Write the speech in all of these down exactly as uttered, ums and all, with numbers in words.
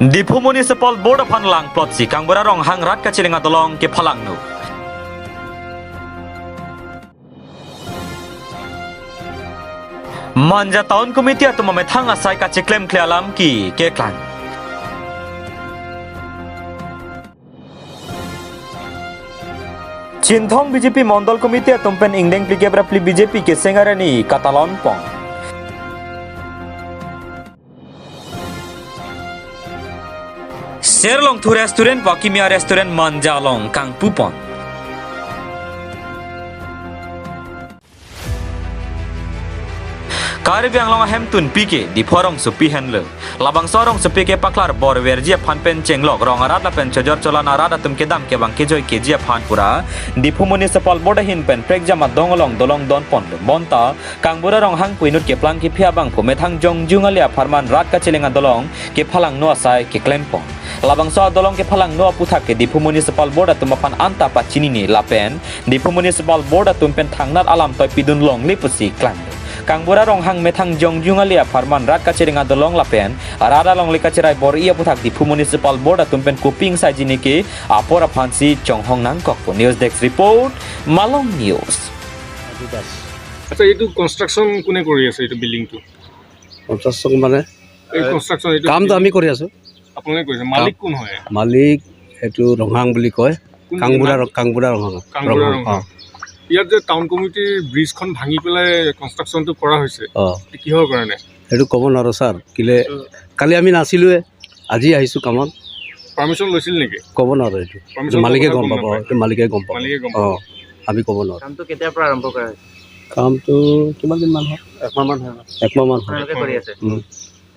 Diphu Municipal Board aphan langplotsi Kangbura Ronghang rat kachelang adolong kephalangno. Manja Town Committee atum amethang asai kacheklemkle alam ke keklang. Chinthong B J P Mondol Committee atum pen ingdeng phlikep ra phli B J P keseng arni katalon pon. Serlongthu restaurant pu akimi a-restaurant Manja along kangpu pon. Karbi Anglong ahemtunpi ke Diphu arongsopi henlo. Labangso arongsopi kepaklar borverji aphan pen chenglok rong arat lapen chojor cholan arat atum kedam kevang kejoi keji aphan pura Diphu Municipal Board ahin pen prekjam adong along dolong don ponlo. Bonta Kangbura Ronghang pu inut keplang kephi abangphu methang jongjung ale apharman rat kachelang adolong kephalangno asai keklem pon. Labangso adolong kephalangno aputhak ke Diphu Municipal Board atum aphan anta pachinine lapen Diphu Municipal Board atum pen thangnat alam toi pidun longle pusi klang. Kangbura Ronghang methang jongjung ale apharman rat kachelang adolong lapen rat alongle kacherai bor-i aputhak Diphu Municipal Board atum pen kopi ingsaiji ne ke apor aphansi chonghong nangkokpo. News Desk Report, Malong News. আচ্ছা, এইটো কনষ্ট্ৰাকশ্যন কোনে কৰি আছে, এইটো বিল্ডিংটো? কনষ্ট্ৰাকশ্যন মানে এই কনষ্ট্ৰাকশ্যন, এইটো কামটো বিল্ডিং আমি কৰি আছো। আপোনালোকে কৰিছে? মালিক কোন হয়? মালিক এইটো ৰংহাং বুলি কয়। কোন কাংবুঢ়া নাম? ৰ-, কাংবুঢ়া ৰংহাং। কাংবুঢ়া ৰংহাং। ৰংহাং। অ। ইয়াত যে টাউন কমিটিৰ ব্ৰিজখন ভাঙি পেলাই কনষ্ট্ৰাকশ্যনটো কৰা হৈছে, অ। এইটো কিহৰ কাৰণে? সেইটো ক'ব নোৱাৰো ছাৰ। কিলে অ। কালি আমি নাছিলোৱে, আজি আহিছো কামত। পাৰ্মিশ্যন লৈছিল নেকি? ক'ব নোৱাৰো এইটো। পাৰ্মিশ্যন এইটো মালিকে ল'ব গম পাব, নাপায়। এইটো মালিকে গম পাব। মালিকে গম পাব। অ, আমি ক'ব নোৱাৰো। কামটো কেতিয়াৰ পৰা আৰম্ভ কৰা হৈছে? কামটো কিমান দিনমান হ'ল? একমাহমান হ'ল। একমাহমান হ'ল। আপোনালোকে কৰি আছে? উম।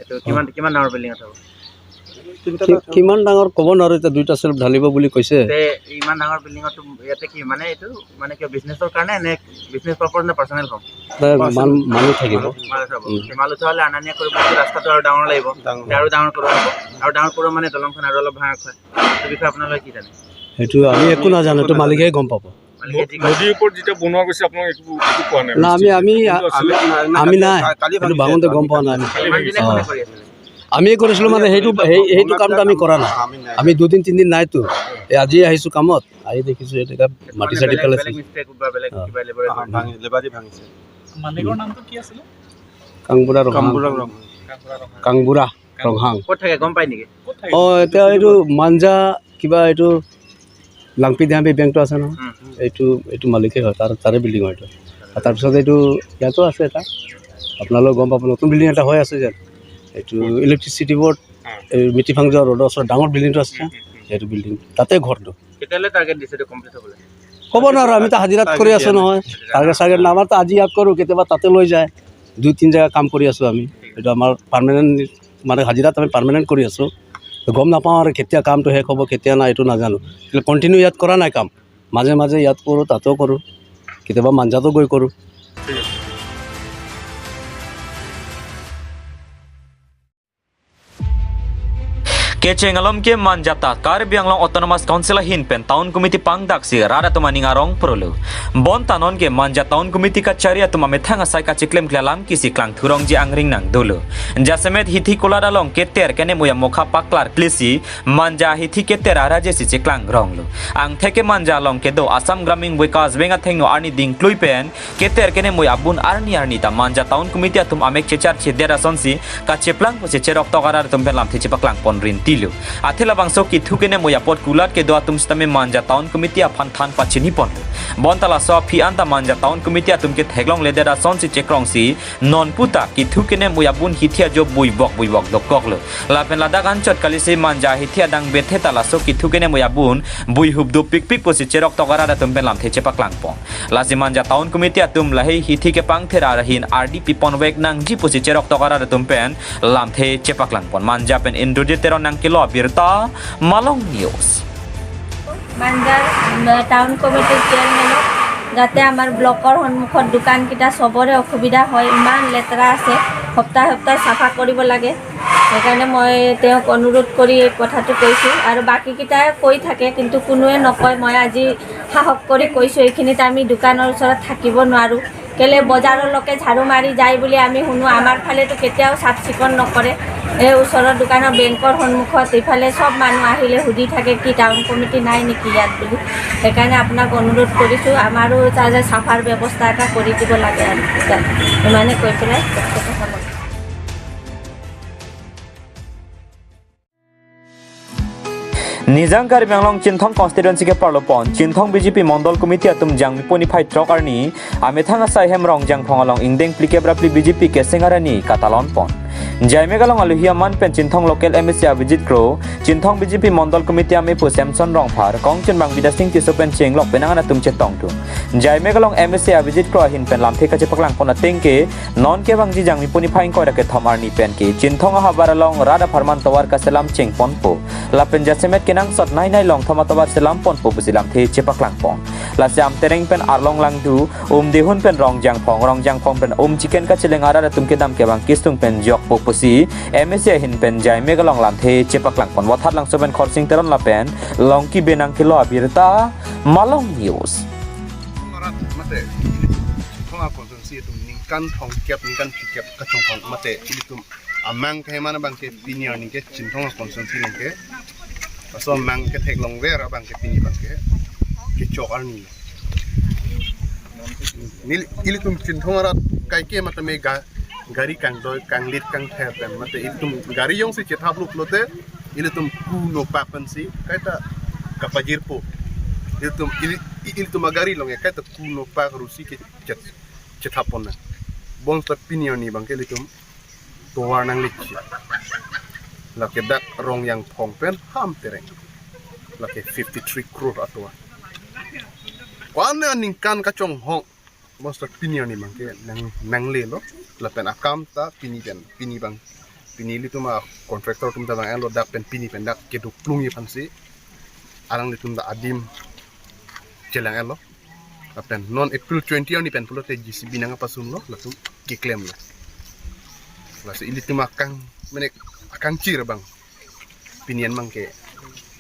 এইটো কিমান, কিমান ডাঙৰ বিল্ডিং এটা হ'ব? কি-, কিমান ডাঙৰ ক'ব নোৱাৰো, এতিয়া দুইটা শ্লেব ঢালিব বুলি কৈছে। তে ইমান ডাঙৰ বিল্ডিঙত ইয়াতে কি মানে এইটো মানে কিয় বিজনেছৰ কাৰণে নে বিজনেছ পাৰ্পজ নে পাৰ্চনেল হ'ম? নাই, মান-, মানুহ থাকিব। মানুহ থাকিব। উম। মানুহ উঠালে অনা নিয়া কৰিব, ৰাস্তাটো আৰু ডাঙৰ লাগিব। ডাঙৰ। তে আৰু ডাঙৰ কৰিব লাগিব। আৰু ডাঙৰ কৰিব মানে দলংখন আৰু অলপ ভাঙা হয়। এইটো বিষয়ে আপোনালোকে কি জানে? সেইটো আমি একো নাজানো, এইটো মালিকে গম পাব। মালিকে যি কয়। নদীৰ ওপৰত যেতিয়া বনোৱা গৈছে, আপোনালোকে একো, একো কোৱা নাই? না, আমি, আমি, কোনটো আছিলে? আমি নাই। কালি সেইটো ভাঙিছে, ভাঙোতে গম পোৱা নাই আমি। কালি ভাঙিছে। অ। আমিয়ে কৰিছিলো মানে সেইটো, সেই, সেইটো কামটো আমি কৰা নাই। আমি নাই। আমি দুদিন তিনিদিন নাইতো। এই আজি আহিছো কামত, আহি দেখিছো এনেকা মাটি চাটি বেলেগ, পেলাইছে। বেলেগ মিস্ত্ৰীয়ে কোনোবা বেলেগ অ। কিবা লেবাৰে অ, কৰিছে। ভাঙি-, লেবাৰে ভাঙিছে। মালিকৰ নামটো কি আছিলে? কাংবুঢ়া ৰংহাং। কাংবুঢ়া ৰংহাং। কাংবুঢ়া ৰংহাং। কাংবুঢ়া ৰংহাং। ক'ত থাকে গম পাই নেকি? অ, এতিয়া এইটো মাঞ্জা কিবা এইটো লাংপি দিয়াম্পি বেংকটো আছে নহয়, উম। এইটো, এইটো মালিকে হয়, তাৰ, তাৰে বিল্ডিং হয় এইটো। আৰু তাৰপিছত এইটো ইয়াতো আছে এটা, আপোনালোকে গম পাব, নতুন বিল্ডিং এটা হৈ আছে যেন, এইটো ইলেক্ট্ৰিচিটি বৰ্ড, এই মিটিফাং যোৱা ৰোডৰ ওচৰত ডাঙৰ বিল্ডিংটো আছে, সেইটো বিল্ডিং, তাতে ঘৰটো। কেতিয়ালৈ টাৰ্গেট দিছে এইটো কমপ্লিট হ'বলৈ? ক'ব নোৱাৰো, আমিতো হাজিৰাত কৰি আছো নহয়, টাৰ্গেট চাৰ্গেট নাই, আমাৰতো আজি ইয়াত কৰো, কেতিয়াবা তাতে লৈ যায়, দুই তিন জেগা কাম কৰি আছো আমি, এইটো আমাৰ পাৰ্মানেণ্ট মানে হাজিৰাত আমি পাৰ্মানেণ্ট কৰি আছো। তো গম নাপাওঁ আৰু কেতিয়া কামটো শেষ হ'ব, কেতিয়া নাই, এইটো নাজানো। কিন্তু কণ্টিনিউ ইয়াত কৰা নাই কাম, মাজে মাজে ইয়াত কৰোঁ, তাতো কৰোঁ, কেতিয়াবা মাঞ্জাতো গৈ কৰোঁ। Kecheng alom ke Manja ta Karbi Anglong Autonomous Council ahin pen Town Committee pangdaksi rat atum aning arong prolo. Bonta non ke Manja Town Committee kachari atum amethang asai kacheklemkle alam kisi klang thurongji angring nang dolo. Jasemet hithi kulat along keter kenem uya mokha paklar klesi Manja hithi keter arajesi cheklang ronglo. Angthek ke Manja along kedo Assam Gramin Vikas Bank athengno arni dingklui pen keter kenem uya abun arni arni ta Manja Town Committee atum amek checharche det asonsi kacheplang pusi cherok tok arat atum pen lamthe chepaklang pon rintilo. Athe labangso kithu kenem uya apot kulat kedo atum sitame Manja Town Committee aphan than pachini ponlo. Bonta laso aphi anta Manja Town Committee atum ke theklongledet asonsi chekrongsi non puta kithu kenem uya abun hithi ajo buibok buibok dokoklo. Lapen ladak anchot kalisi Manja hithi adang bethe ta laso kithu kenem uya abun buihup dopikpik pusi cherok tok arat atum pen lamthe chepaklang pon. Lasi Manja Town Committee atum lahei hithi kepangthir ahin ardi piponvek nangji pusi cherok tok arat atum pen lamthe chepaklang pon. Manja pen Indrajit Teron nangkelo abirta, Malong News. Manjhar, উম, টাউন কমিটিৰ চেয়াৰমেনক যাতে আমাৰ ব্লকৰ সন্মুখত দোকানকেইটা চবৰে অসুবিধা হয়, ইমান লেতেৰা আছে, সপ্তাহে সপ্তাহে চাফা কৰিব লাগে। সেইকাৰণে মই তেওঁক অনুৰোধ কৰি এই কথাটো কৈছোঁ। আৰু বাকীকেইটাই কৈ থাকে, কিন্তু কোনোৱে নকয়। মই আজি সাহস কৰি কৈছোঁ, এইখিনিত আমি দোকানৰ ওচৰত থাকিব নোৱাৰোঁ। কেলে বজাৰলৈকে ঝাৰু মাৰি যায় বুলি আমি শুনো। আমাৰ ফালেতো কেতিয়াও চাফ চিকুণ নকৰে। এই ওচৰৰ দোকানৰ বেংকৰ সন্মুখত ইফালে চব মানুহ আহিলে সুধি থাকে, "কি টাউন কমিটি নাই নেকি ইয়াত?" বুলি। সেইকাৰণে আপোনাক অনুৰোধ কৰিছোঁ, আমাৰো যাতে চাফাৰ ব্যৱস্থা এটা কৰি দিব লাগে আৰু। ইমানে কৈ পেলাই বক্তব্য সামৰিছোঁ। Nijang Karbi Anglong Chinthong constituency ke parlopon Chinthong B J P Mondol Committee atum Jangmi puni phai throk arni amethang asai hem Rongjangphong along ingdeng phlikep ra phli B J P keseng arni katalon pon. Jaime Galong aluhi aman pen Chinthong local M A C Abhijit Kro, Chinthong B J P Mondol Committee amepu Samson Rongphar, kongchunbang Bidya Sing Tisso pen chenglok penang an atum chetong thu. Jaime Galong M A C Abhijit Kro ahin pen lamthe kachepaklang pon ateng ke, non kevangji Jangmi puni phai ingkoi ra kethom arni pen ke Chinthong ahavar along rat apharman tovar kaselam cheng ponpo. Lapen jasemet kenangsot nei nei long thom atovar selam ponpo pusi lamthe chepaklang pon. Lasi Amtereng pen Arlong Langdu, Umdihun pen Rongjangphong, Rongjangphong pen Umchiken kacheleng arat atum kedam kevang kisung pen jokpo pusi M A C ahin pen Jaime Galong lamthe chepaklang pon. Wathat Langso pen Khorsing Teron lapen Longki Benang kelo abirta, Malong News. Arat mate, Chinthong a constituency atum ningkan thomkep, ningkan phlikep kachongthong mate ilitum amang kahimana abang ke pini arni ke Chinthong a constituency abang ke, laso amang ketheklongver abang ke pini abang ke kechok arni. Neli, ilitum Chinthong arat kaike mate me ga, gari kangdoi, kanglit, kangther pen mate ilitum gari jongsi chethap luk lote ilitum kuno pak pensi kaita kapajirpo. Ilitum ili, ilitum agari along ya kaita kuno pak rusi ke chet, chethap pon na. Bonseta pini arni abang ke ilitum tovar nanglechi. Lake dak Rongjangphong pen Amtereng. Lake fifty three crore atovar. Ko-an aningkan kachonghong. Bonseta pini arni abang ke nang, nanglelo. Lapen akam ta pini pen, pini abang. Pini ilitum a contractor atum ta vang-etlo, dak pen pini pen dak keduk plungji aphansi alanglitum ta adim chelang-etlo. Lapen non April twenty arni pen pulote J C B nangkapasunglo, latum keklemlo. Lasi ilitum akang, mane akangchir abang pini an abang ke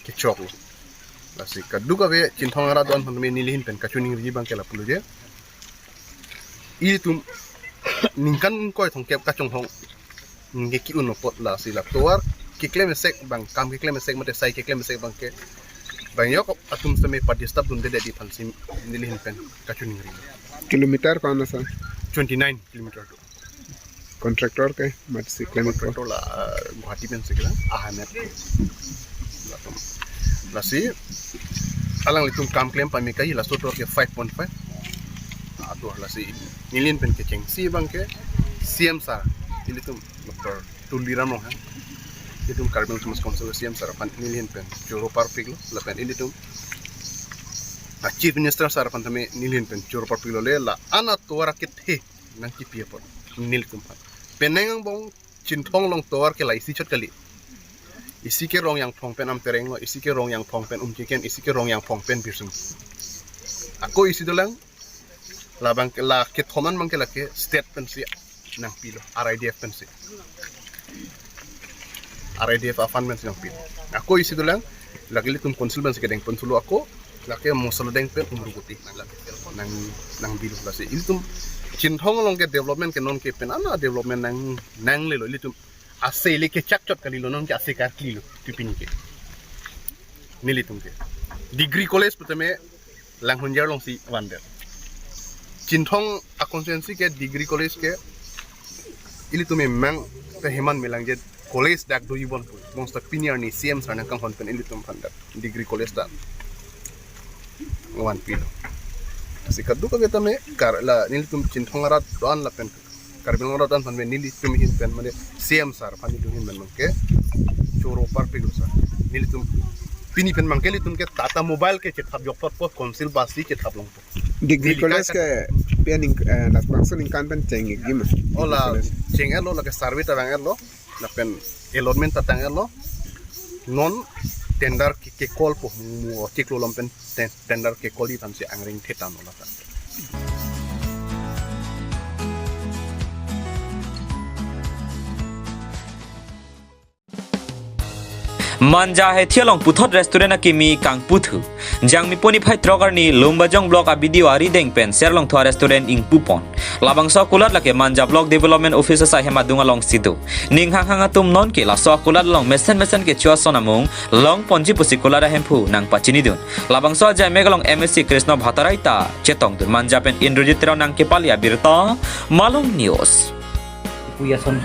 kechoklo. Lasi kadokave Chinthong arat do-an aphan tame neli ahin pen kachiningri abang ke lapulo je, ilitum ningkan ingkoi thomkep kachonghong ningke ki-un apot lasi la tovar keklem esek abang, kam keklem esek mate sai keklem esek abang ke bang yok atum seme pa-disturb dunde dei aphansi neli ahin pen kachiningri. Kilometer ko-an asa? Twenty nine kilometer do. Contractor ke mati si klem ko. Contractor la, eh, Guwahati pensi kelang, Ahmed. Lasi alanglitum kam klem pame kai laso tovar ke five point five. Ato lasi neli ahin pen kechengsi abang ke C M sir, ilitum Doctor Tuliram Ronghang, ilitum Karbi Anglong Autonomous Council C M sir aphan neli ahin pen choro parpiklo, lapen ilitum a Chief Minister sir aphan tame neli ahin pen choro parpiklo le la-an atovar akethe nangkipi apot nelitum aphan. Penang angbong Chinthong along tovar ke la isi chot kali. Isi ke Rongjangphong pen Amtereng lo, isi ke Rongjangphong pen Umchiken, isi ke Rongjangphong pen Birsing. Ako isi dolang, labang ke la kethom an abang ke lake state pensi nangpilo, R I D F pensi. R I D F a-fund pensi nangpilo. Ako isi dolang, lake ilitum council pensi kedeng ponlo ako, lake Mosolodeng pen Umruguti nang, nang bilo lasi. Ilitum Chinthong along ke development ke non ke pen ana development nang, nanglelo ilitum. Ase le kechak chot kalilo, non ke ase karklilo, tu pini ke. Nelitum ke. Degree College putame Langhunjar alongsi vandet. Chinthong a constituency ke Degree College ke ilitum emang te heman melangje college dak doji bon pu. Bonseta pini arni C M sir nangkanghon pen ilitum aphan dak Degree College dak vanpilo. Lasi kadokave tame kar la nelitum Chinthong arat do-an lapen Karbi Anglong arat do-an aphan pen nelitum ahin pen mane C M sir aphan nelitum ahin pen abang ke choro parpiklo sir. Nelitum pini pen abang ke ilitum ke Tata Mobile ke chethap jokthot po, council bus si chethap longpo. Degree Neli College ka ke pen ning, eh, labangso ningkan pen cheng-ikji ma? Ola Degree College. Cheng-etlo, lake survey ta vang-etlo, lapen allotment ta tang-etlo. Non tender ke, ke-call po, mu chiklo lom pen ten-, tender ke-call-ji aphansi angring thetan ola ta. Manja Hethi along puthot restaurant akimi kangputhu. Jangmi puni phai throk arni Lumbajong block a-B D O arideng pen Serlongthu a-restaurant ingpupon. Labangso akulat lake Manja Block Development Office asai hem adung alongsi do. Ning hanghang atum nonke laso akulat along mesen mesen kecho ason amung longponji pusi kulat ahemphu nangpachinidun. Labangso ajaimek along M A C Krishna Bhattarai ta chetongdun. Manja pen Indrajit Terang nangkepali abirta, Malong News. Puyason.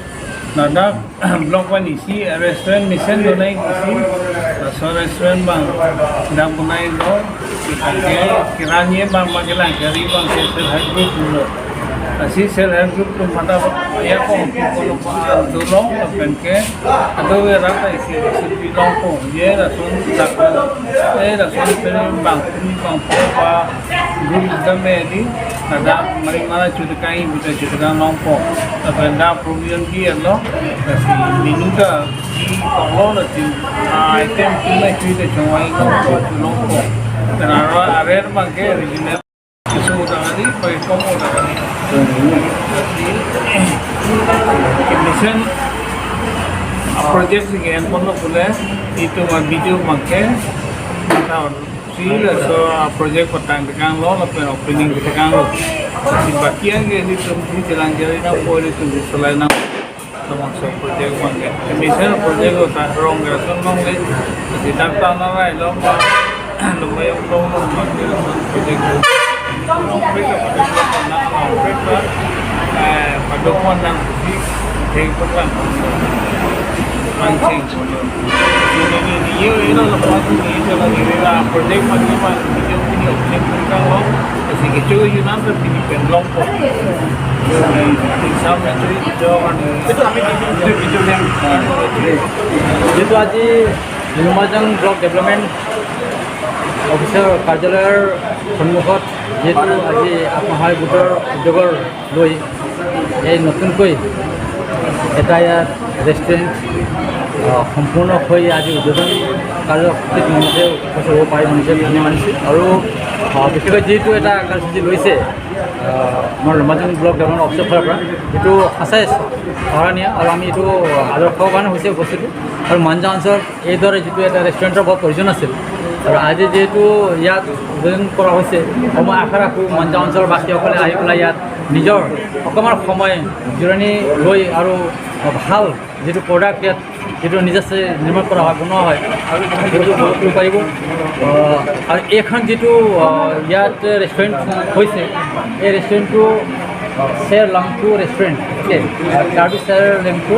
Ladak block pen isi restaurant mesen donai isi. Laso restaurant abang dak bonai lo. Ke, keranye abang magelang kari abang ke self help group lo. Lasi self help group atum pada ya ko ko lo dolong pen ke ado we rata isi isi longpo. Ye lason dak eh lason pen abang abang po pa group dam me di ada mari mara chutekai bita chutekai longpo. Lapen dak provision di lo. Lasi menu ta di konglo lasi item tu na chutekai chongwai longpo longpo. Dan aro arer abang ke regional. Isu udah kali, pakai komo udah kali. Lasi mesen project si ke handphone lo pule, itum video make, tahun si laso project patang tekang lo, lapen opening tekang lo. Si baki angke itum si jalan-jalan na, poi itum si selai na. Labangso project abang ke. Mesen project lo ta rong ke son long le. Di dak ta na rai lo ma. Lo ma yong long long ma ke son project lo. Long project lo na long project lo. Eh, padok mo nang si. Theng ko kan. Pancing. Ini, ini, ini, ini lo lo pa tu ni jalan ini la project abang ni ma. Ini, ini, ini, ini lo. Kasi kecho yun nang ta pini pen longpo. Exam itu itu kan. Itu kami di itu itu yang যিহেতু আজি লুমাজাং block development অফিচৰ কাৰ্যালয়ৰ সন্মুখত যিহেতু আজি আত্মসহায়ক গোটৰ উদ্যোগৰ লৈ এই নতুনকৈ এটা ইয়াত ৰেষ্টুৰেণ্ট, আহ, সম্পূৰ্ণ হৈ আজি উদ্বোধন কাৰ্যসূচীত মঞ্চে উপস্থিত হ'ব পাৰি মঞ্চে ধন্যবাদ দিছোঁ। আৰু, আহ, বিশেষকৈ যিটো এটা কাৰ্যসূচী লৈছে, আহ, আমাৰ লুমাজাং ব্লক ডেভেলপমেণ্ট অফিচৰ ফালৰ পৰা, এইটো সঁচাই সৰাহনীয় আৰু আমি এইটো আদৰ্শৱান হৈছে উপস্থিতিটো। আৰু মাঞ্জা অঞ্চলত এইদৰে যিটো এটা ৰেষ্টুৰেণ্টৰ বহুত প্ৰয়োজন আছিল আৰু আজি যিহেতু ইয়াত উদ্বোধন কৰা হৈছে, মই আশা ৰাখোঁ মাঞ্জা অঞ্চলৰ বাসীসকলে আহি পেলাই ইয়াত নিজৰ অকণমান সময় জিৰণি লৈ আৰু ভাল যিটো প্ৰডাক্ট ইয়াত যিটো নিজে নিৰ্মাণ কৰা হয়, বনোৱা হয়, সেইটো উপভোগ কৰিব পাৰিব। আহ, আৰু এইখন যিটো, আহ, ইয়াত ৰেষ্টুৰেণ্ট হৈছে, এই ৰেষ্টুৰেণ্টটো, আহ, চেৰ লাংকু ৰেষ্টুৰেণ্ট, অ'কে? আহ, কাৰ্বি চেৰ লাংকু,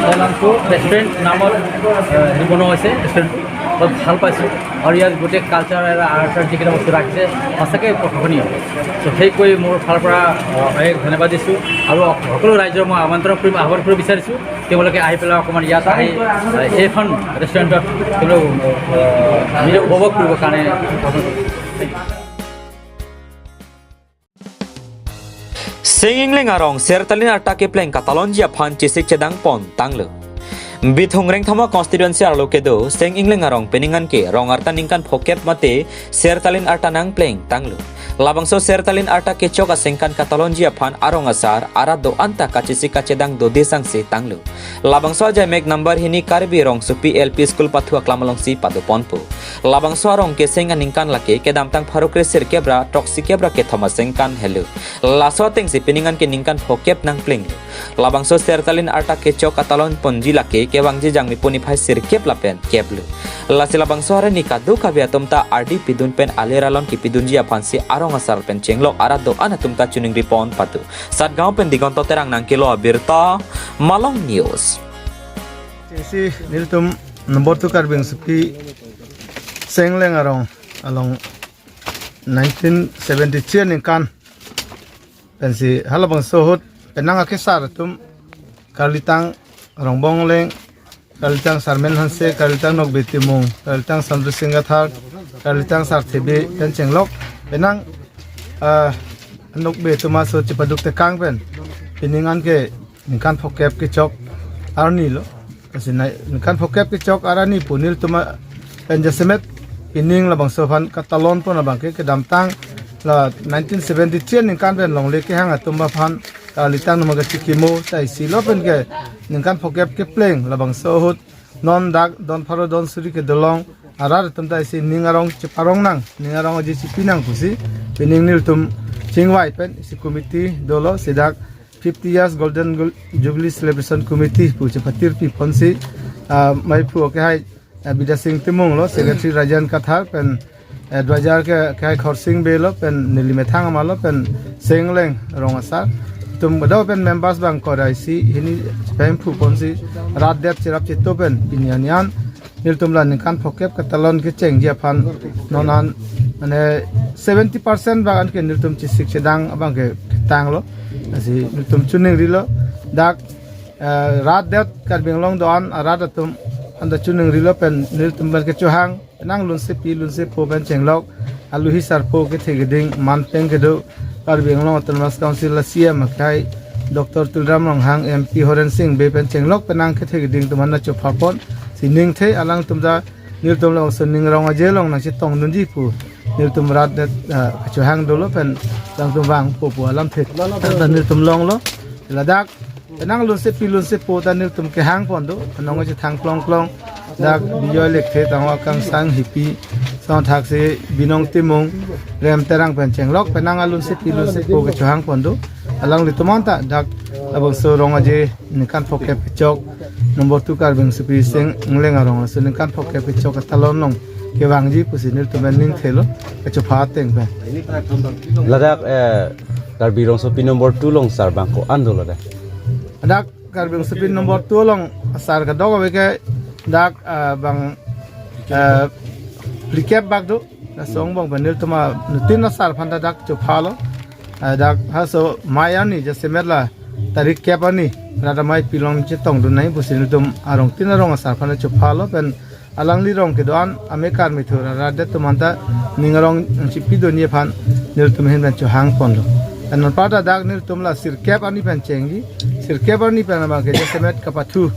চেৰ লাংকু ৰেষ্টুৰেণ্ট নামত, আহ, হেৰি বনোৱা হৈছে ৰেষ্টুৰেণ্ট। বহুত ভাল পাইছোঁ। আৰু ইয়াত গোটেই কালচাৰ আৰু আৰ্টৰ যিকেইটা বস্তু ৰাখিছে, সঁচাকৈ প্ৰশংসনীয়। তো, সেই কৈ মোৰ ফালৰ পৰা, আহ, অশেষ ধন্যবাদ দিছোঁ। আৰু সকলো ৰাইজৰ মই আমন্ত্ৰণ কৰিম, আহ্বান কৰিব বিচাৰিছোঁ, তেওঁলোকে আহি পেলাই অকণমান ইয়াত আহি, আহ, এইখন ৰেষ্টুৰেণ্টত তেওঁলোক, আহ, নিজে উপভোগ কৰিবৰ কাৰণে। Seng Engleng arong Sertalin arta kepleng katalonji aphan chesik chedang pon tanglo. Bithung Rengthama constituency arlo kedo Seng Engleng arong peningan ke rong arta ningkan phokep mate Sertalin arta nangpleng tanglo. Labangso Sertalin arta kechok asengkan katalonji aphan arong asar arat do-an ta kachesik kachedang dode sangse tanglo. Labangso ajaimek number hini Karbi Rongsopi L P School pathu aklam alongsi padoponpo. Labangso arong keseng aningkan lake kedamtang pharo kresirkep ra throksi kep ra kethom asengkan helo. Laso atengsi peningan ke ningkan phokep nangpleng. Labangso Sertalin arta kechok katalon ponji lake kevangji jangmi puni phai sirkep lapen kep lo. Lasi labangso arni kadokave atum ta ardi pidun pen aler alon kipidunji aphansi arong asar pen chenglok arat do-an atum ta choningri pon pado. Satgaon pen Digonto Terang nangkelo abirta, Malong News. Isi nelitum number two Karbi Rongsopi Seng Engleng arong along nineteen seventy-three aningkan pensi halabangso ahut penang akesar atum Karlitang Rongbong Engleng, Karlitang Sarmen Hanse, Karlitang Nokbe Timung, Karlitang Chandra Singh Kathar, Karlitang Sarthe Bey pen chenglok penang, ah, Nokbe atum aso chepaduk tekang pen peningan ke ningkan phokep kechok arni lo. Lasi nai ningkan phokep kechok arni pu nelitum pen jasemet pining labangso aphan katalon pon abang ke kedamtang la nineteen seventy-three aningkan pen longle kehang atum aphan Karlitang numa kachikimo ta isi lo pen ke ningkan phokep kepleng labangso ahut non dak don pharo don suri kedolong arat atum ta isi ning arong cheparong nang, ning arong aji chipi nang pusi pining nelitum Chingvai pen isi committee dolo, si dak fifty years Golden Gul-, Jubilee Celebration Committee pu chepatir piponsi, ah, maiphu ke hai, ah, Bidya Sing Timung lo, Secretary Rajan Kathar pen, eh, advisor ke, ke hai Khorsing Bey lo pen, neli methang ama lo pen, Sengleng Rong asar. Itum kedo pen members abang kori isi hini chepahemphu ponsi, rat det cherap cheto pen, pini arni an nelitum la ningkan phokep katalon kechengji aphan non an, mane, seventy percent bak an ke nelitum chesik chedang abang ke ketang lo. Lasi nelitum choningri lo. Dak, eh, rat det Karbi Anglong do-an arat atum anta choningri lo pen nelitum pen kechohang, nang lunsepi lunsepo pen chenglok, aluhi sarpo kethe keding, man peng kedo, Karbi Anglong Autonomous Council a C E M akhai Doctor Tuliram Ronghang, M P Horen Sing Bey pen chenglok pen nang kethe keding atum anta chopha ponsi ningthe, alangtum ta nelitum labangso ning rong aje along nangchetongdunji pu nelitum rat det, ah, kechohang dolo pen alangtum vangpo pu alamthe ta nelitum longlo. Ladak nang lunsepi lunsepo ta nelitum kehang pon do, anong chethang klong klong. Dak Bijoy Lekthe, Tangwa Kangsang, Hipi, song thaksi Binong Timung, Rem Terang pen chenglok pen nang alunsepi lunsepo kechohang pon do. Alanglitum anta dak labangso rong aje ningkan phokep kechok, number two Karbi Rongsopi Sengleng arong aso ningkan phokep kechok katalon along kevangji pusi nelitum pen ningthe lo, kachopha ateng pen. Ladak, eh, Karbi Rongsopi number two along sar abang ko-an dolo dak? Dak Karbi Rongsopi number two along sar kadokave ke dak, ah, bang, ah, phlikep bak do. Laso angbong pen nelitum anutin asar aphan ta dak chopha lo. Ah, dak halaso mei arni jasemet la tarik kep arni rat amei pilong chetongdun nangji pusi nelitum arong tin arong asar aphan ta chopha lo pen alangli rong kedo-an amekar methur arat det atum anta ning rong nangchepidunji aphan nelitum ahin pen chohang ponlo. Anparta dak nelitum la sirkep arni pen chengji, sirkep arni pen abang ke jasemet kapathu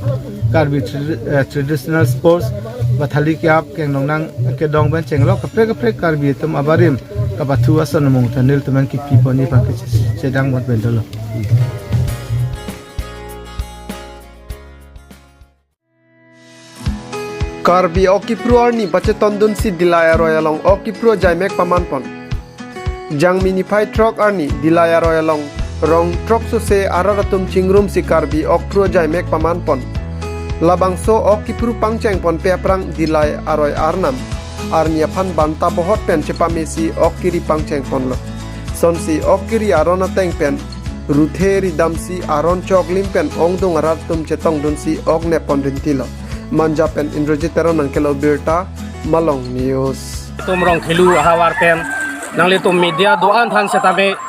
Karbi tradi-, eh, traditional sports, bathali ke-ap kengdong nang kedong pen chenglok kaprek kaprek Karbi atum abarim kapathu ason amung ta nelitum an kipi ponji aphan ke che-, chedang bot pen dolo. Karbi Ok Kiphru arni pachetongdunsi Dillai aroi along Ok Kiphru ajaimek paman pon. Jangmi niphai throk arni Dillai aroi along rong throk sose arat atum chingrumsi Karbi Ok Kiphru ajaimek paman pon. Labangso Ok Kiphru pangcheng ponpe aphrang Dillai aroi arnam arni aphan banta bohot pen chepamesi ok kiri pangcheng ponlo. Sonsi ok kiri aron ateng pen ruthe ridamsi aron choklim pen ongdung arat atum chetongdunsi ok nep pon rintilo. Manja pen Indrajit Teron nangkelo birta, Malong News. Itum rong thelu ahavar pen nanglitum media do-an aphan setame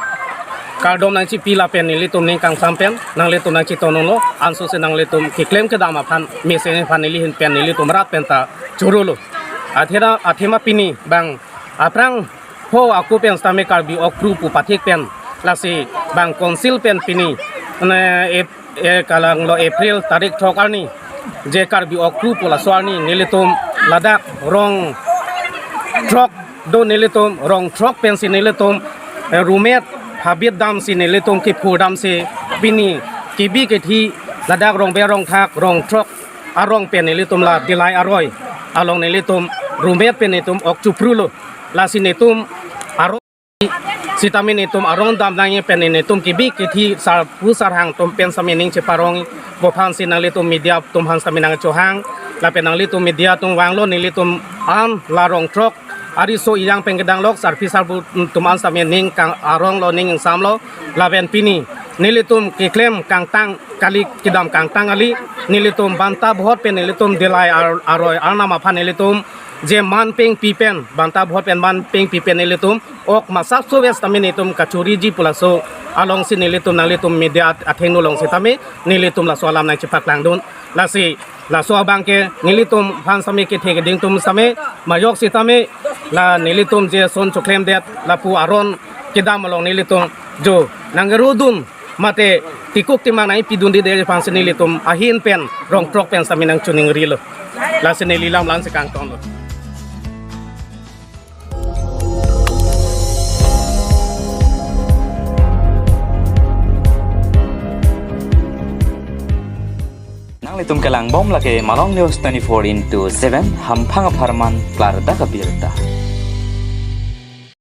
kardom nangchipi lapen nelitum ning kangsam pen nanglitum nangchetongdunlo, ansose nanglitum keklem kedam aphan mesen aphan neli ahin pen nelitum rat pen ta chorolo. Athena athema pini bang aphrang ho ako pen setame Karbi Ok Kiphru pu pathik pen, lasi bang council pen pini, ne, ep-, e, kalanglo April tarik throk arni, je Karbi Ok Kiphru pu laso arni nelitum ladak rong throk do, nelitum rong throk pensi nelitum, e, rumet habit damsi nelitum kiphur damsi pini kebi kethi ladak rong be rong thak rong throk arong pen nelitum la Dillai aroi along nelitum rumet pen nelitum ok chophrulo. Lasi nelitum arong setame nelitum arong dam nangji pen nelitum kebi kethi sarpo sarhang atum pen setame ning cheparong pu aphansi nanglitum media atum aphan setame nangchohang, lapen nanglitum media atum vanglo, nelitum an la rong throk ariso ejang pen kedang lok sarpi sarpo atum an setame ning kang aronglo, ning ingsamlo, lapen pini nelitum keklem kangtang kali, kedam kangtang kali, nelitum banta bohot pen nelitum Dillai ar-, aroi arnam aphan nelitum je man pengpi pen, banta bohot pen man pengpi pen nelitum ok masap so ves setame nelitum kachoriji pu laso alongsi nelitum nanglitum media at-, athengno along setame nelitum laso alam nangchepaklangdun. Lasi laso abang ke nelitum aphan setame kethe keding atum setame majok setame la nelitum je ason choklemdet lapu aron kedam along nelitum jo nangkerudun mate tikuk timang nangpidunde aphansi nelitum ahin pen rong throk pen setame nangchoningrilo. Lasi neli lam la-ansi kangtonlo. Nanglitum kelangbom lake Malong News twenty-four into seven, hamphang apharman klardak abirta.